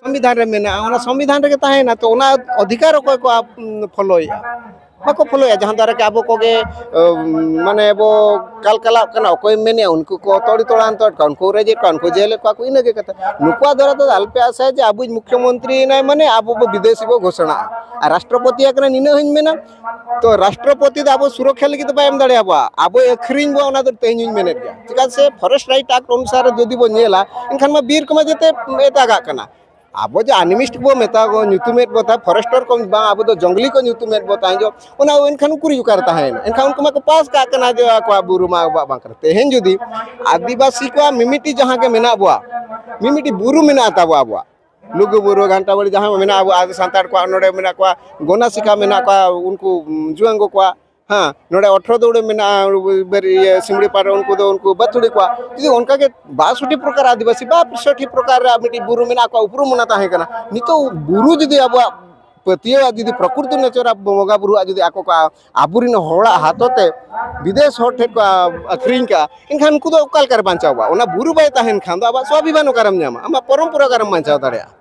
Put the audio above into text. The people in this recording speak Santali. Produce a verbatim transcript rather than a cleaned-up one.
ᱥᱚᱝᱵᱤᱫᱷᱟᱱ ᱨᱮ ᱢᱮᱱᱟᱜᱼᱟ, ᱚᱱᱟ ᱥᱚᱝᱵᱤᱫᱷᱟᱱ ᱨᱮᱜᱮ ᱛᱟᱦᱮᱸᱭᱮᱱᱟ᱾ ᱛᱚ ᱚᱱᱟ ᱚᱫᱷᱤᱠᱟᱨ ᱚᱠᱚᱭ ᱠᱚ ᱟᱯ-, ᱯᱷᱚᱞᱳᱭᱮᱫᱼᱟ? ᱵᱟᱠᱚ ᱯᱷᱚᱞᱳᱭᱟ᱾ ᱡᱟᱦᱟᱸ ᱫᱟᱨᱟᱭ ᱛᱮ ᱟᱵᱚ ᱠᱚᱜᱮ, ᱟᱢ, ᱢᱟᱱᱮ ᱵᱚ ᱠᱟᱞᱠᱟᱞᱟᱜ ᱠᱟᱱᱟ, ᱚᱠᱚᱭᱮᱢ ᱢᱮᱱᱮᱫᱼᱟ? ᱩᱱᱠᱩ ᱠᱚ ᱛᱚᱲᱤ ᱛᱚᱲᱟᱱ ᱛᱚᱲ ᱠᱚᱣᱟ, ᱩᱱᱠᱩ ᱨᱮᱡᱮᱫ ᱠᱚᱣᱟ, ᱩᱱᱠᱩ ᱡᱮᱞᱮᱫ ᱠᱚᱣᱟ ᱠᱚ, ᱤᱱᱟᱹᱜᱮ ᱠᱟᱛᱷᱟ᱾ ᱱᱩᱠᱩᱣᱟᱜ ᱫᱟᱨᱟᱭ ᱛᱮ ᱟᱞᱯᱮ ᱟᱥᱟᱭᱟ ᱡᱮ ᱟᱵᱚᱭᱤᱡ ᱢᱩᱠᱷᱭᱚᱢᱚᱱᱛᱨᱤ ᱭᱮᱱᱟᱭ ᱢᱟᱱᱮ ᱟᱵᱚ ᱵᱚ ᱵᱤᱫᱮᱥᱤ ᱵᱚ ᱜᱷᱳᱥᱚᱱᱟᱜᱼᱟ᱾ ᱟᱨ ᱨᱟᱥᱴᱨᱚᱯᱚᱛᱤ ᱟᱠᱟᱱᱟ ᱱᱤᱱᱟᱹᱜ ᱦᱚᱧ ᱢᱮᱱᱟ᱾ ᱛᱚ ᱨᱟᱥᱴᱨᱚᱯᱚᱛᱤ ᱫᱚ ᱟᱵᱚ ᱥᱩᱨᱚᱠᱷᱟ ᱞᱟᱹᱜᱤᱫ ᱫᱚ ᱵᱟᱭ ᱮᱢ ᱫᱟᱲᱮᱭᱟᱵᱚᱣᱟ, ᱟᱵᱚᱭ ᱟᱹᱠᱷᱨᱤᱧ ᱵᱚᱣᱟ, ᱚᱱᱟ ᱫᱚ ᱛᱮᱦᱮᱧ ᱦᱚᱧ ᱢᱮᱱᱮᱫ ᱜᱮᱭᱟ᱾ ᱪᱮᱫᱟᱜ ᱥᱮ ᱯᱷᱚᱨᱮᱥᱴ ᱨᱟᱭᱤᱴ ᱟᱠᱴ ᱚᱱᱩᱥᱟᱨ ᱨᱮ ᱡᱩᱫᱤ ᱵᱚᱱ ᱧᱮᱞᱟ, ᱮᱱᱠᱷᱟᱱ ᱢᱟ ᱵᱤᱨ ᱠᱚᱢᱟ ᱡᱮᱛᱮ ᱮᱴᱟᱜᱟᱜ ᱠᱟᱱᱟ᱾ ᱟᱵᱚ ᱡᱮ ᱟᱱᱤᱢᱤᱥᱴ ᱵᱚ ᱢᱮᱛᱟ ᱠᱚ, ᱧᱩᱛᱩᱢᱮᱫ ᱵᱚ ᱛᱟᱦᱮᱸ, ᱯᱷᱚᱨᱮᱥᱴᱚᱨ ᱠᱚ ᱵᱟᱝ, ᱟᱵᱚ ᱫᱚ ᱡᱚᱝᱜᱞᱤ ᱠᱚ ᱧᱩᱛᱩᱢᱮᱫ ᱵᱚ ᱛᱟᱦᱮᱸ ᱡᱚ, ᱚᱱᱟ ᱮᱱᱠᱷᱟᱱ ᱩᱠᱩᱨᱤᱡ ᱚᱠᱟᱨᱮ ᱛᱟᱦᱮᱸᱭᱮᱱᱟ? ᱮᱱᱠᱷᱟᱱ ᱩᱱᱠᱩ ᱢᱟᱠᱚ ᱯᱟᱥ ᱠᱟᱜ ᱠᱟᱱᱟ ᱡᱮ ᱟᱠᱚᱣᱟᱜ ᱵᱩᱨᱩ ᱢᱟ ᱟᱵᱚᱣᱟᱜ ᱵᱟᱝ ᱠᱟᱱᱟ᱾ ᱛᱮᱦᱮᱧ ᱡᱩᱫᱤ ᱟᱹᱫᱤᱵᱟᱹᱥᱤ ᱠᱚᱣᱟᱜ ᱢᱤᱢᱤᱫᱴᱤᱡ ᱡᱟᱦᱟᱸ ᱜᱮ ᱢᱮᱱᱟᱜ ᱵᱚᱣᱟ, ᱢᱤᱢᱤᱫᱴᱤᱡ ᱵᱩᱨᱩ ᱢᱮᱱᱟᱜ ᱛᱟᱵᱚ ᱟᱵᱚᱣᱟᱜ, ᱞᱩᱜᱩ ᱵᱩᱨᱩ, ᱜᱷᱟᱱᱴᱟ ᱵᱟᱲᱤ, ᱡᱟᱦᱟᱸ ᱢᱮᱱᱟᱜᱼᱟ ᱟᱵᱚ ᱟᱫᱚ ᱥᱟᱱᱛᱟᱲ ᱠᱚᱣᱟᱜ, ᱱᱚᱰᱮ ᱢᱮᱱᱟᱜ ᱠᱚᱣᱟ ᱜᱚᱱᱟᱥᱤᱠᱷᱟ ᱢᱮᱱᱟᱜ ᱠᱚᱣᱟ, ᱩᱱᱠᱩ ᱡᱩᱣᱟᱹᱝ ᱠᱚᱣᱟᱜ, ᱦᱮᱸ, ᱱᱚᱰᱮ ᱟᱴᱷᱨᱚ ᱫᱩᱣᱲᱟᱹ ᱢᱮᱱᱟᱜᱼᱟ, ᱵᱮᱨ-, ᱤᱭᱟᱹ, ᱥᱤᱢᱲᱤ ᱯᱟᱲ ᱨᱮ ᱩᱱᱠᱩ ᱫᱚ, ᱩᱱᱠᱩ ᱵᱟᱹᱛᱷᱩᱲᱤ ᱠᱚᱣᱟᱜ᱾ ᱡᱩᱫᱤ ᱚᱱᱠᱟ ᱜᱮ ᱵᱟᱥᱚᱴᱷᱤ ᱯᱨᱚᱠᱟᱨ ᱟᱹᱫᱤᱵᱟᱹᱥᱤ, ᱵᱟᱥᱚᱴᱷᱤ ᱯᱨᱚᱠᱟᱨ ᱨᱮ ᱢᱤᱫᱴᱤᱡ ᱵᱩᱨᱩ ᱢᱮᱱᱟᱜ ᱠᱚᱣᱟ, ᱩᱯᱨᱩᱢ ᱚᱱᱟ ᱛᱟᱦᱮᱸ ᱠᱟᱱᱟ᱾ ᱱᱤᱛᱚᱜ ᱵᱩᱨᱩ ᱡᱩᱫᱤ ᱟᱵᱚᱣᱟᱜ ᱯᱟᱹᱛᱭᱟᱹᱣᱟᱜ ᱡᱩᱫᱤ ᱯᱨᱚᱠᱨᱤᱛᱤ ᱱᱮᱪᱚᱨ ᱟᱵᱚ ᱵᱚᱸᱜᱟ ᱵᱩᱨᱩᱣᱟᱜ ᱡᱩᱫᱤ ᱟᱠᱚ ᱠᱚ ᱟᱵᱚᱨᱮᱱ ᱦᱚᱲᱟᱜ ᱦᱟᱛᱚ ᱛᱮ ᱵᱤᱫᱮᱥ ᱦᱚᱲ ᱴᱷᱮᱱ ᱠᱚ ᱟᱹᱠᱷᱨᱤᱧ ᱠᱟᱜᱼᱟ, ᱮᱱᱠᱷᱟᱱ ᱩᱱᱠᱩ ᱫᱚ ᱚᱠᱟ ᱞᱮᱠᱟᱨᱮ ᱵᱟᱧᱪᱟᱣ ᱠᱚᱣᱟ? ᱚᱱᱟ ᱵᱩᱨᱩ ᱵᱟᱭ ᱛᱟᱦᱮᱱ ᱠᱷᱟᱱ ᱫᱚ ᱟᱵᱚᱣᱟᱜ ᱥᱣᱟᱵᱷᱤᱢᱟᱱ ᱚᱠᱟᱨᱮᱢ ᱧᱟᱢᱟ? ᱟᱢᱟᱜ ᱯᱚᱨᱚᱢᱯᱚᱨᱟ ᱚᱠᱟᱨᱮᱢ ᱵᱟᱧᱪᱟᱣ ᱫᱟᱲᱮᱭᱟᱜᱼᱟ?